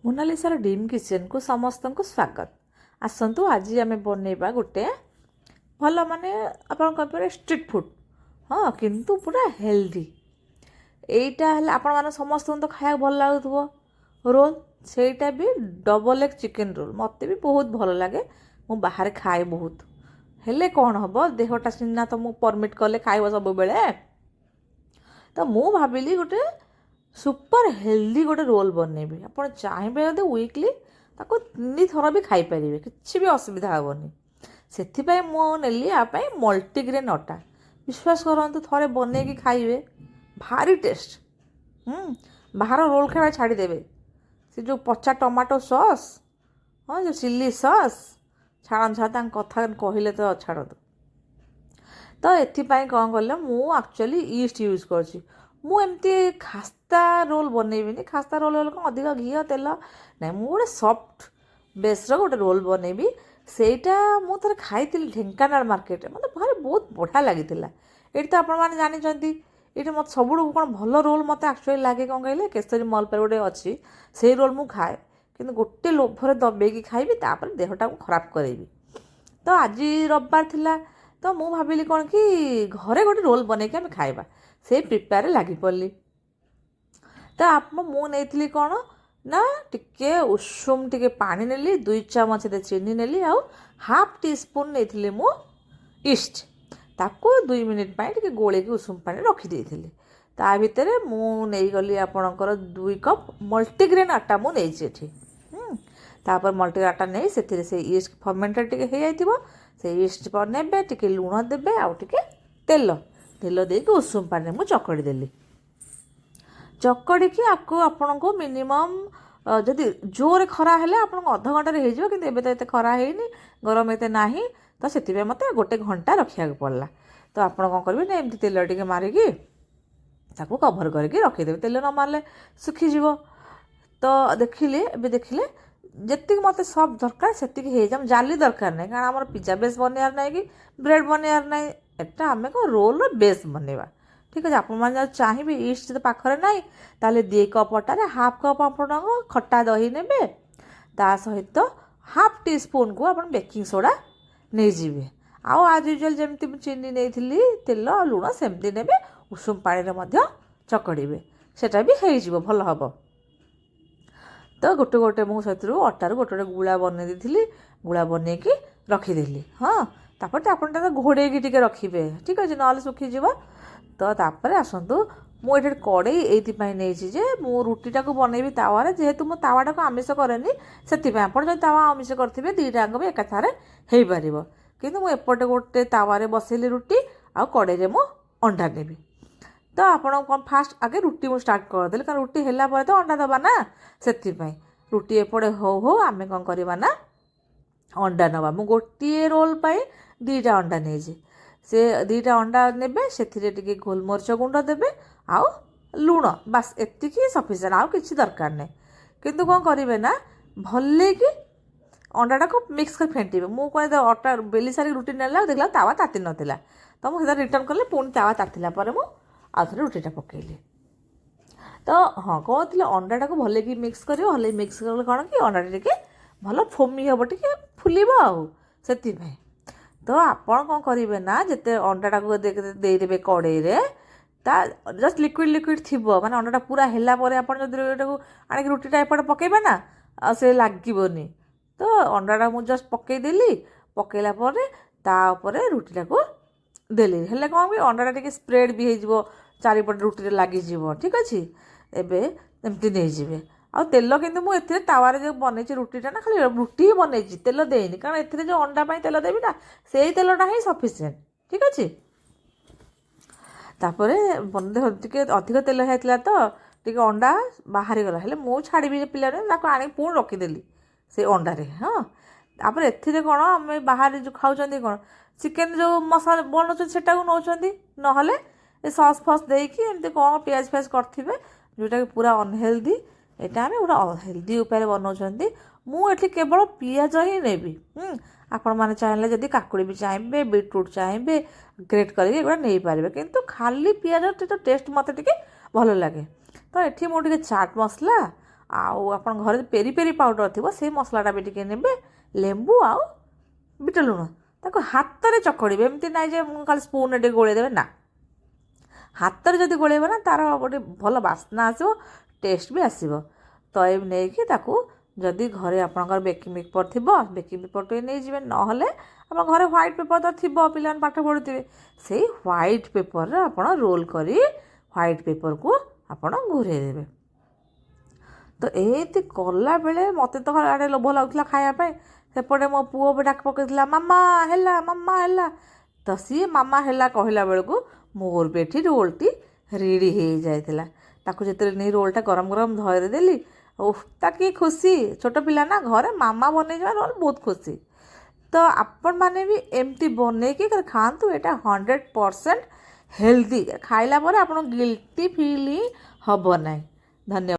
ମୋନାଲିସାର dream କିଚେନ୍କୁ ସମସ୍ତଙ୍କୁ ସ୍ୱାଗତ। ଆସନ୍ତୁ, ଆଜି ଆମେ ବନେଇବା ଗୋଟେ ଭଲ, ମାନେ ଆପଣ କହିପାରିବେ ଷ୍ଟ୍ରିଟ୍ ଫୁଡ଼୍, ହଁ, କିନ୍ତୁ ପୁରା ହେଲ୍ଦି। ଏଇଟା ହେଲେ ଆପଣମାନେ ସମସ୍ତଙ୍କୁ ତ ଖାଇବାକୁ ଭଲ ଲାଗୁଥିବ ରୋଲ୍, ସେଇଟା ବି ଡବଲ୍ ଏଗ୍ ଚିକେନ୍ ରୋଲ୍। ମୋତେ ବି ବହୁତ ଭଲ ଲାଗେ, ମୁଁ ବାହାରେ ଖାଏ ବହୁତ। ହେଲେ କ'ଣ ହେବ, ଦେହଟା ସିନା ତୁମକୁ ପରମିଟ୍ କଲେ ଖାଇବ ସବୁବେଳେ। ତ ମୁଁ ଭାବିଲି ଗୋଟେ ସୁପର ହେଲ୍ଦି ଗୋଟେ ରୋଲ୍ ବନେଇବି। ଆପଣ ଚାହିଁବେ ଯଦି ୱିକଲି ତାକୁ ତିନି ଥର ବି ଖାଇପାରିବେ, କିଛି ବି ଅସୁବିଧା ହେବନି। ସେଥିପାଇଁ ମୁଁ ନେଲି ଆ ପାଇଁ ମଲ୍ଟିଗ୍ରେନ୍ ଅଟା। ବିଶ୍ୱାସ କରନ୍ତୁ, ଥରେ ବନେଇକି ଖାଇବେ, ଭାରି ଟେଷ୍ଟ। ବାହାର ରୋଲ୍ ଖାଇବା ଛାଡ଼ିଦେବେ। ସେ ଯେଉଁ ପଚା ଟମାଟୋ ସସ୍, ହଁ, ଯେଉଁ ଚିଲି ସସ୍, ଛାଡ଼ନ୍ତୁ ଛାଡ଼, ତାଙ୍କ କଥା କହିଲେ ତ ଛାଡ଼ନ୍ତୁ। ତ ଏଥିପାଇଁ କ'ଣ କଲେ, ମୁଁ ଆକ୍ଚୁଆଲି ଇଷ୍ଟ ୟୁଜ୍ କରୁଛି। ମୁଁ ଏମିତି ଖାସ୍ତା ରୋଲ୍ ବନେଇବିନି। ଖାସ୍ତା ରୋଲ୍ ହେଲେ କ'ଣ ଅଧିକ ଘିଅ ତେଲ ନାଇଁ, ମୁଁ ଗୋଟେ ସଫ୍ଟ ବେସ୍ର ଗୋଟେ ରୋଲ୍ ବନେଇବି। ସେଇଟା ମୁଁ ଥରେ ଖାଇଥିଲି ଢେଙ୍କାନାଳ ମାର୍କେଟରେ, ମୋତେ ଭାରି ବହୁତ ବଢ଼ିଆ ଲାଗିଥିଲା। ଏଇଠି ତ ଆପଣମାନେ ଜାଣିଛନ୍ତି, ଏଇଠି ମୋତେ ସବୁଠୁ କ'ଣ ଭଲ ରୋଲ୍ ମୋତେ ଆକ୍ଚୁଆଲି ଲାଗେ, କ'ଣ କହିଲେ, କେଶରୀ ମଲ୍ ପାଖରେ ଗୋଟେ ଅଛି, ସେଇ ରୋଲ୍ ମୁଁ ଖାଏ। କିନ୍ତୁ ଗୋଟେ ଲୋଭରେ ଦବେଇକି ଖାଇବି, ତାପରେ ଦେହଟାକୁ ଖରାପ କରେଇବି। ତ ଆଜି ରବିବାର ଥିଲା, ତ ମୁଁ ଭାବିଲି କ'ଣ କି ଘରେ ଗୋଟେ ରୋଲ୍ ବନେଇକି ଆମେ ଖାଇବା। ସେଇ ପ୍ରିପେୟାରରେ ଲାଗି ପଡ଼ିଲି। ତ ଆପଣ ମୁଁ ନେଇଥିଲି କ'ଣ ନା ଟିକେ ଉଷୁମ ଟିକେ ପାଣି ନେଲି, 2 ଚାମଚ ଏତେ ଚିନି ନେଲି ଆଉ ହାଫ୍ ଟି ସ୍ପୁନ୍ ନେଇଥିଲି ମୁଁ ଇଷ୍ଟ। ତାକୁ 2 ମିନିଟ୍ ପାଇଁ ଟିକେ ଗୋଳେଇକି ଉଷୁମ ପାଣି ରଖିଦେଇଥିଲି। ତା ଭିତରେ ମୁଁ ନେଇଗଲି ଆପଣଙ୍କର 2 କପ୍ ମଲ୍ଟିଗ୍ରେନ୍ ଆଟା ମୁଁ ନେଇଛି ଏଠି। ତାପରେ ମଲ୍ଟିଗ୍ରେନ୍ ଆଟା ନେଇ ସେଥିରେ ସେ ଇଷ୍ଟ ଫର୍ମେଣ୍ଟେଡ଼ ଟିକେ ହେଇଯାଇଥିବ, ସେ ଇଷ୍ଟ ନେବେ, ଟିକେ ଲୁଣ ଦେବେ ଆଉ ଟିକେ ତେଲ। ତେଲ ଦେଇକି ଉଷୁମ ପାଣିରେ ମୁଁ ଚକଡ଼ି ଦେଲି। ଚକଡ଼ିକି ଆକୁ ଆପଣଙ୍କୁ ମିନିମମ୍ ଯଦି ଜୋରେ ଖରା ହେଲେ ଆପଣଙ୍କୁ ଅଧଘଣ୍ଟାରେ ହେଇଯିବ। କିନ୍ତୁ ଏବେ ତ ଏତେ ଖରା ହେଇନି, ଗରମ ଏତେ ନାହିଁ, ତ ସେଥିପାଇଁ ମୋତେ ଗୋଟେ ଘଣ୍ଟା ରଖିବାକୁ ପଡ଼ିଲା। ତ ଆପଣ କ'ଣ କରିବେ ନା ଏମିତି ତେଲ ଟିକେ ମାରିକି ତାକୁ କଭର୍ କରିକି ରଖିଦେବେ। ତେଲ ନ ମାରିଲେ ଶୁଖିଯିବ। ତ ଦେଖିଲେ, ଏବେ ଦେଖିଲେ, ଯେତିକି ମୋତେ ସଫ୍ଟ ଦରକାର ସେତିକି ହେଇଯିବ। ଜାଲି ଦରକାର ନାହିଁ, କାରଣ ଆମର ପିଜା ବେସ୍ ବନେଇବାର ନାହିଁ କି ବ୍ରେଡ଼୍ ବନେଇବାର ନାହିଁ। ଏଟା ଆମେ କ'ଣ ରୋଲ୍ର ବେସ୍ ବନେଇବା। ଠିକ୍ ଅଛି, ଆପଣମାନେ ଯଦି ଚାହିଁବେ, ଇଷ୍ଟ ଯଦି ପାଖରେ ନାହିଁ, ତାହେଲେ 2 କପ୍ ଅଟାରେ ହାଫ୍ କପ୍ ଆପଣଙ୍କ ଖଟା ଦହି ନେବେ। ତା ସହିତ ହାଫ୍ ଟି ସ୍ପୁନ୍କୁ ଆପଣ ବେକିଂ ସୋଡ଼ା ନେଇଯିବେ। ଆଉ ଆଜ୍ ୟୁଜୁଆଲ୍ ଯେମିତି ମୁଁ ଚିନି ନେଇଥିଲି, ତେଲ ଆଉ ଲୁଣ ସେମିତି ନେବେ। ଉଷୁମ ପାଣିରେ ମଧ୍ୟ ଚକଡ଼ିବେ, ସେଇଟା ବି ହେଇଯିବ, ଭଲ ହେବ। ତ ଗୋଟେ ଗୋଟେ ମୁଁ ସେଥିରୁ ଅଟାରୁ ଗୋଟେ ଗୋଟେ ଗୁଳା ବନେଇ ଦେଇଥିଲି। ଗୁଳା ବନେଇକି ରଖିଦେଲି। ହଁ, ତାପରେ ତ ଆପଣ ତାକୁ ଘୋଡ଼େଇକି ଟିକେ ରଖିବେ, ଠିକ୍ ଅଛି, ନହେଲେ ଶୁଖିଯିବ। ତ ତାପରେ ଆସନ୍ତୁ, ମୁଁ ଏଠି କଡ଼େଇ ଏଇଥିପାଇଁ ନେଇଛି ଯେ ମୁଁ ରୁଟିଟାକୁ ବନେଇବି ତାୱାରେ। ଯେହେତୁ ମୁଁ ତାୱାଟାକୁ ଆମିଷ କରେନି, ସେଥିପାଇଁ ଆପଣ ଯଦି ତାୱା ଆମିଷ କରିଥିବେ, ଦୁଇଟା ଯାକ ବି ଏକାଥରେ ହେଇପାରିବ। କିନ୍ତୁ ମୁଁ ଏପଟେ ଗୋଟେ ତାୱାରେ ବସେଇଲି ରୁଟି ଆଉ କଡ଼େଇରେ ମୁଁ ଅଣ୍ଡା ନେବି। ତ ଆପଣ କ'ଣ ଫାଷ୍ଟ ଆଗେ ରୁଟି ମୁଁ ଷ୍ଟାର୍ଟ କରିଦେଲି, କାରଣ ରୁଟି ହେଲା ପରେ ତ ଅଣ୍ଡା ଦେବା ନା। ସେଥିପାଇଁ ରୁଟି ଏପଟେ ହଉ ହଉ ଆମେ କ'ଣ କରିବା ନା ଅଣ୍ଡା ନେବା। ମୁଁ ଗୋଟିଏ ରୋଲ୍ ପାଇଁ ଦୁଇଟା ଅଣ୍ଡା ନେଇଛି। ସେ ଦୁଇଟା ଅଣ୍ଡା ନେବେ, ସେଥିରେ ଟିକେ ଗୋଲମରିଚ ଗୁଣ୍ଡ ଦେବେ ଆଉ ଲୁଣ, ବାସ୍ ଏତିକି ସଫିସିଏଣ୍ଟ, ଆଉ କିଛି ଦରକାର ନାହିଁ। କିନ୍ତୁ କ'ଣ କରିବେ ନା ଭଲକି ଅଣ୍ଡାଟାକୁ ମିକ୍ସ କରି ଫେଣ୍ଟିବେ। ମୁଁ କ'ଣ ଅଟା ବେଲି ସାରିକି ରୁଟି ନେଲା, ଦେଖିଲା ତାୱା ତାତି ନଥିଲା। ତ ମୁଁ ସେଟା ରିଟର୍ନ କଲି। ପୁଣି ତାୱା ତାତିଲା ପରେ ମୁଁ ଆଉ ଥରେ ରୁଟିଟା ପକାଇଲି। ତ ହଁ, କ'ଣ ଥିଲା, ଅଣ୍ଡାଟାକୁ ଭଲକି ମିକ୍ସ କରିବ। ଭଲକି ମିକ୍ସ କଲେ କ'ଣ କି ଅଣ୍ଡାଟା ଟିକେ ଭଲ ଫୋମି ହେବ, ଟିକେ ଫୁଲିବ ଆଉ ସେଥିପାଇଁ। ତ ଆପଣ କ'ଣ କରିବେ ନା ଯେତେ ଅଣ୍ଡାଟାକୁ ଦେଇଦେବେ କଡ଼େଇରେ, ତା ଜଷ୍ଟ ଲିକ୍ୱିଡ଼ ଲିକ୍ୱିଡ଼ ଥିବ, ମାନେ ଅଣ୍ଡାଟା ପୁରା ହେଲା ପରେ ଆପଣ ଯଦି ଏଟାକୁ ଆଣିକି ରୁଟିଟା ଏପଟେ ପକାଇବେ ନା, ଆଉ ସେ ଲାଗିବନି। ତ ଅଣ୍ଡାଟା ମୁଁ ଜଷ୍ଟ ପକାଇଦେଲି। ପକାଇଲା ପରେ ତା ଉପରେ ରୁଟିଟାକୁ ଦେଲି। ହେଲେ କ'ଣ କି ଅଣ୍ଡାଟା ଟିକେ ସ୍ପ୍ରେଡ଼୍ ବି ହେଇଯିବ, ଚାରିପଟେ ରୁଟିରେ ଲାଗିଯିବ। ଠିକ୍ ଅଛି, ଏବେ ଏମିତି ନେଇଯିବେ। ଆଉ ତେଲ କିନ୍ତୁ ମୁଁ ଏଥିରେ ତାୱାରେ ଯେଉଁ ବନେଇଛି ରୁଟିଟା ନା, ଖାଲି ରୁଟି ହିଁ ବନେଇଛି, ତେଲ ଦେଇନି। କାରଣ ଏଥିରେ ଯେଉଁ ଅଣ୍ଡା ପାଇଁ ତେଲ ଦେବି ନା, ସେଇ ତେଲଟା ହିଁ ସଫିସିଏଣ୍ଟ। ଠିକ୍ ଅଛି, ତାପରେ ଟିକେ ଅଧିକ ତେଲ ହେଇଥିଲା ତ ଟିକେ ଅଣ୍ଡା ବାହାରିଗଲା। ହେଲେ ମୁଁ ଛାଡ଼ିବି ପିଲାରେ, ତାକୁ ଆଣିକି ପୁଣି ରଖିଦେଲି ସେ ଅଣ୍ଡାରେ। ହଁ, ତାପରେ ଏଥିରେ କ'ଣ ଆମେ ବାହାରେ ଯେଉଁ ଖାଉଛନ୍ତି, କ'ଣ ଚିକେନ୍ ଯେଉଁ ମସଲା ବନଉଛନ୍ତି ସେଟାକୁ ନେଉଛନ୍ତି, ନହେଲେ ଏ ସସ୍ ଫସ୍ ଦେଇକି ଏମିତି କ'ଣ ପିଆଜ ଫିଆଜ କରିଥିବେ, ଯେଉଁଟାକି ପୁରା ଅନହେଲ୍ଦି। ଏଇଟା ଆମେ ଗୋଟେ ହେଲ୍ଦି ଉପାୟରେ ବନାଉଛନ୍ତି। ମୁଁ ଏଠି କେବଳ ପିଆଜ ହିଁ ନେବି। ଆପଣମାନେ ଚାହିଁଲେ ଯଦି କାକୁଡ଼ି ବି ଚାହିଁବେ, ବିଟରୁଟ୍ ଚାହିଁବେ, ଗ୍ରେଟ୍ କରିକି ଏଗୁଡ଼ା ନେଇପାରିବେ। କିନ୍ତୁ ଖାଲି ପିଆଜ ଟେଷ୍ଟ ମୋତେ ଟିକେ ଭଲ ଲାଗେ। ତ ଏଠି ମୁଁ ଟିକେ ଚାଟ୍ ମସଲା ଆଉ ଆପଣଙ୍କ ଘରେ ପେରି ପେରି ପାଉଡ଼ର ଥିବ, ସେଇ ମସଲାଟା ବି ଟିକେ ନେବେ, ଲେମ୍ବୁ ଆଉ ବିଟ ଲୁଣ। ତାକୁ ହାତରେ ଚକଡ଼ିବେ। ଏମିତି ନାହିଁ ଯେ ମୁଁ ଖାଲି ସ୍ପୁନ୍ରେ ଟିକେ ଗୋଳେଇ ଦେବେ, ନା। ହାତରେ ଯଦି ଗୋଳେଇବେ ନା, ତା'ର ଗୋଟେ ଭଲ ବାସ୍ନା ଆସିବ, ଟେଷ୍ଟ ବି ଆସିବ। ତ ଏ ନେଇକି ତାକୁ ଯଦି ଘରେ ଆପଣଙ୍କର ବେକିଂ ପେପର୍ ଥିବ, ବେକିଂ ପେପର୍ ଟିକେ ନେଇଯିବେ। ନହେଲେ ଆପଣ ଘରେ ହ୍ୱାଇଟ୍ ପେପର୍ ତ ଥିବ, ପିଲାମାନେ ପାଠ ପଢ଼ୁଥିବେ, ସେଇ ହ୍ୱାଇଟ୍ ପେପର୍ରେ ଆପଣ ରୋଲ୍ କରି ହ୍ୱାଇଟ୍ ପେପର୍କୁ ଆପଣ ଘୋରେଇ ଦେବେ। ତ ଏମିତି କଲାବେଳେ ମୋତେ ତ ଆଡ଼େ ଲୋଭ ଲାଗୁଥିଲା ଖାଇବା ପାଇଁ, ସେପଟେ ମୋ ପୁଅ ବି ଡାକ ପକେଇଥିଲା, "ମାମା ହେଲା, ମାମା ହେଲା।" ତ ସିଏ ମାମା ହେଲା କହିଲା ବେଳକୁ ମୋର ବି ଏଠି ରୋଲ୍ଟି ରେଡ଼ି ହେଇଯାଇଥିଲା। ତାକୁ ଯେତେବେଳେ ନେଇ ରୋଲ୍ଟା ଗରମ ଗରମ ଧରେଇଦେଲି, ଓଃ, ତା କି ଖୁସି! ଛୋଟ ପିଲା ନା, ଘରେ ମାମା ବନେଇଥିବା ରୋଲ୍ ବହୁତ ଖୁସି। ତ ଆପଣମାନେ ବି ଏମିତି ବନେଇକି ଖାଆନ୍ତୁ। ଏଇଟା 100% ହେଲ୍ଦି। ଖାଇଲା ପରେ ଆପଣଙ୍କୁ ଗିଲ୍ଟି ଫିଲ୍ ହିଁ ହେବ ନାହିଁ। ଧନ୍ୟବାଦ।